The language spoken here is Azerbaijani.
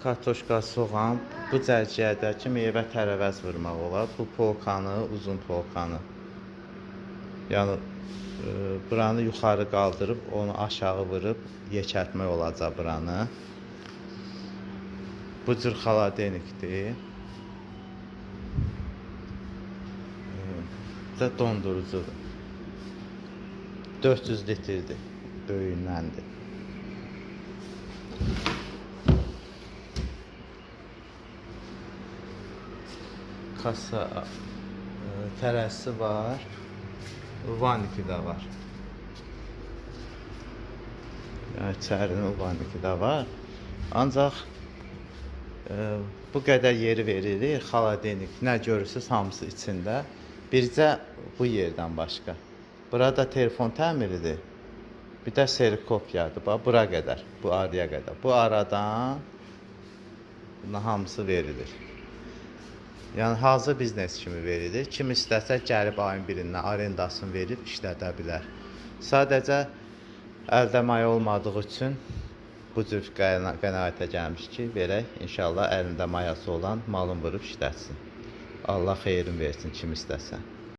Kartoşka, soğan, bu cərgəyədəki meyvə tərəvəz vurmaq olar. Bu polkanı, uzun polkanı. Yəni buranı yuxarı qaldırıb, onu aşağı vurub yekəltmək olacaq buranı. Bu cür xaladenikdir. Da dondurucudur. 400 litrdir, böyüyündəndir. Kasa, tərəzisi var, vaniki də var. Yəni içərinin vaniki də var. Ancaq bu qədər yeri verilir, xaladenik, nə görürsünüz hamısı içində. Bircə bu yerdən başqa. Burada telefon təmiridir. Bir də serikopiyadır. Bax, bura qədər, bu araya qədər. Bu aradan bunun hamısı verilir. Yəni hazır biznes kimi verilir. Kim istəsə gəlib ayın birindən arendasını verib işlədə bilər. Sadəcə əldə maya olmadığı üçün bu cür qənaətə gəlmiş ki, verək. İnşallah əlində mayası olan malın vurub işlətsin. Allah xeyrin versin kim istəsə.